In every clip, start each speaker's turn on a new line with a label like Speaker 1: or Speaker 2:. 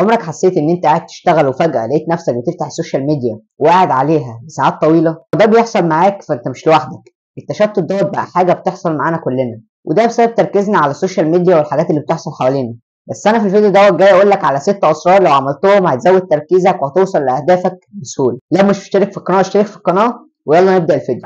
Speaker 1: عمرك حسيت ان انت قاعد تشتغل وفجأة لقيت نفسك بتفتح ال social media وقاعد عليها لساعات طويلة؟ وده بيحصل معاك، فانت مش لوحدك. التشتت دوت بقى حاجة بتحصل معانا كلنا، وده بسبب تركيزنا على ال social media والحاجات اللي بتحصل حوالينا. بس انا في الفيديو دوت جاي اقول لك على 6 اسرار لو عملتهم هتزود تركيزك وهتوصل لاهدافك بسهولة. لو مش مشترك في القناة اشترك في القناة، ويلا نبدأ الفيديو.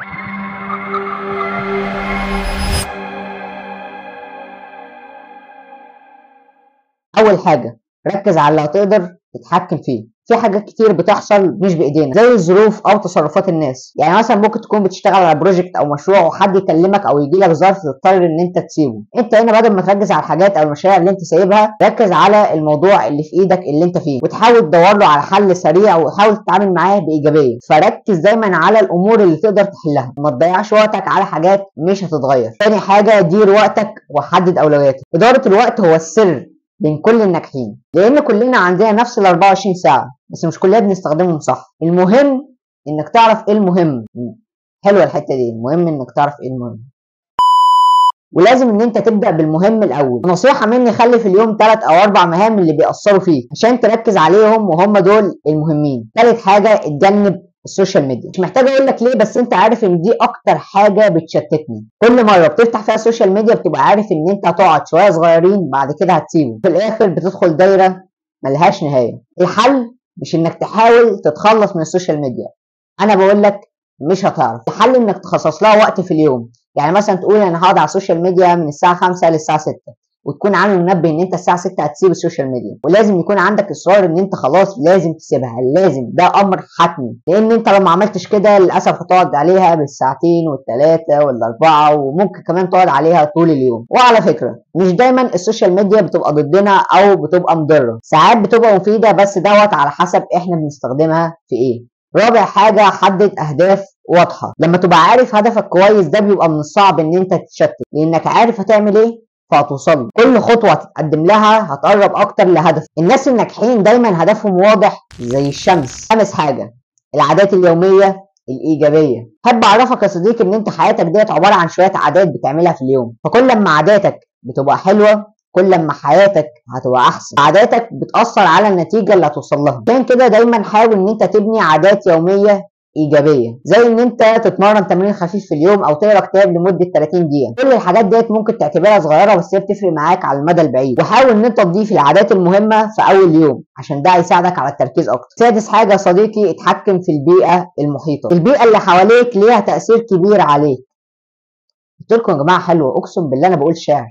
Speaker 1: اول حاجة، ركز على اللي هتقدر تتحكم فيه. في حاجات كتير بتحصل مش بايدينا، زي الظروف او تصرفات الناس. يعني مثلا ممكن تكون بتشتغل على project او مشروع وحد يكلمك او يجي لك ظرف تضطر ان انت تسيبه. انت هنا بدل ما تركز على الحاجات او المشاريع اللي انت سايبها، ركز على الموضوع اللي في ايدك اللي انت فيه، وتحاول تدور له على حل سريع وحاول تتعامل معاه بايجابية. فركز دايما على الامور اللي تقدر تحلها، ما تضيعش وقتك على حاجات مش هتتغير. تاني حاجة، دير وقتك وحدد اولوياتك. ادارة الوقت هو السر بين كل الناجحين، لان كلنا عندنا نفس ال 24 ساعة، بس مش كلنا بنستخدمهم صح. المهم انك تعرف ايه المهم. حلوة الحتة دي، المهم انك تعرف ايه المهم، ولازم ان انت تبدا بالمهم الاول. نصيحة مني، خلي في اليوم 3 او 4 مهام اللي بيأثروا فيك عشان تركز عليهم، وهم دول المهمين. ثالث حاجة، اتجنب ال social media. مش محتاج اقول لك ليه، بس انت عارف ان دي اكتر حاجة بتشتتني. كل مرة بتفتح فيها ال social media بتبقى عارف ان انت هتقعد شوية صغيرين بعد كده هتسيبه، في الاخر بتدخل دايرة ملهاش نهاية. الحل مش انك تحاول تتخلص من ال social media، انا بقول لك مش هتعرف. الحل انك تخصص لها وقت في اليوم. يعني مثلا تقول انا هقعد على ال social media من الساعة 5 للساعة 6، وتكون عامل منبه ان انت الساعة 6 هتسيب ال social media. ولازم يكون عندك اصرار ان انت خلاص لازم تسيبها، لازم، ده امر حتمي، لان انت لو ما عملتش كده للاسف هتقعد عليها بالساعتين والثلاثة والاربعة، وممكن كمان تقعد عليها طول اليوم. وعلى فكرة مش دايما ال social media بتبقى ضدنا او بتبقى مضرة، ساعات بتبقى مفيدة، بس دوت على حسب احنا بنستخدمها في ايه. رابع حاجة، حدد اهداف واضحة. لما تبقى عارف هدفك كويس ده بيبقى من الصعب ان انت تتشتت، لانك عارف هتعمل ايه فهتوصل. كل خطوة هتتقدم لها هتقرب اكتر لهدف. الناس الناجحين دايما هدفهم واضح زي الشمس. خامس حاجة، العادات اليومية الايجابية. حب اعرفك يا صديقي ان انت حياتك ديت عبارة عن شوية عادات بتعملها في اليوم، فكل لما عاداتك بتبقى حلوة كل لما حياتك هتبقى احسن. عاداتك بتاثر على النتيجة اللي هتوصل لها. عشان كده دايما حاول ان انت تبني عادات يومية ايجابية، زي ان انت تتمرن تمرين خفيف في اليوم او تقرا كتاب لمدة 30 دقيقة. كل الحاجات ديت ممكن تعتبرها صغيرة بس هي بتفرق معاك على المدى البعيد. وحاول ان انت تضيف العادات المهمة في اول يوم عشان ده هيساعدك على التركيز اكتر. سادس حاجة يا صديقي، اتحكم في البيئة المحيطة. البيئة اللي حواليك ليها تاثير كبير عليك. قلت لكم يا جماعة حلوة، اقسم بالله انا بقول شعر.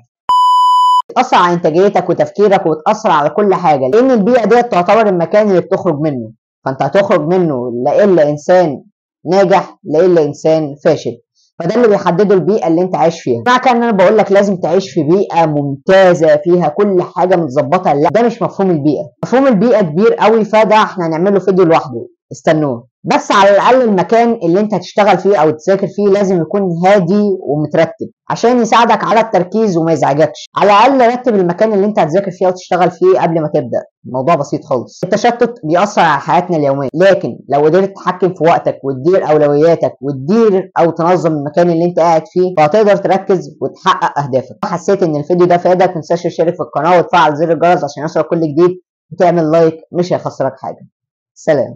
Speaker 1: بتأثر على انتاجيتك وتفكيرك وبتأثر على كل حاجة، لان البيئة ديت تعتبر المكان اللي بتخرج منه، فانت هتخرج منه لا الا انسان ناجح لا الا انسان فاشل، فده اللي بيحدده البيئة اللي انت عايش فيها. معنى كده ان انا بقول لك لازم تعيش في بيئة ممتازة فيها كل حاجة متظبطه، لا، ده مش مفهوم البيئة. مفهوم البيئة كبير قوي، فده احنا هنعمل له فيديو لوحده، استنوه. بس على الاقل المكان اللي انت هتشتغل فيه او تذاكر فيه لازم يكون هادي ومترتب عشان يساعدك على التركيز وما يزعجكش. على الاقل رتب المكان اللي انت هتذاكر فيه او تشتغل فيه قبل ما تبدا، الموضوع بسيط خالص. التشتت بيأثر على حياتنا اليومية، لكن لو قدرت تتحكم في وقتك وتدير اولوياتك وتدير او تنظم المكان اللي انت قاعد فيه، فهتقدر تركز وتحقق اهدافك. حسيت ان الفيديو ده فادك، ما تنساش تشترك في القناة وتفعل زر الجرس عشان يوصلك كل جديد، وتعمل لايك، مش هيخسرك حاجة. سلام.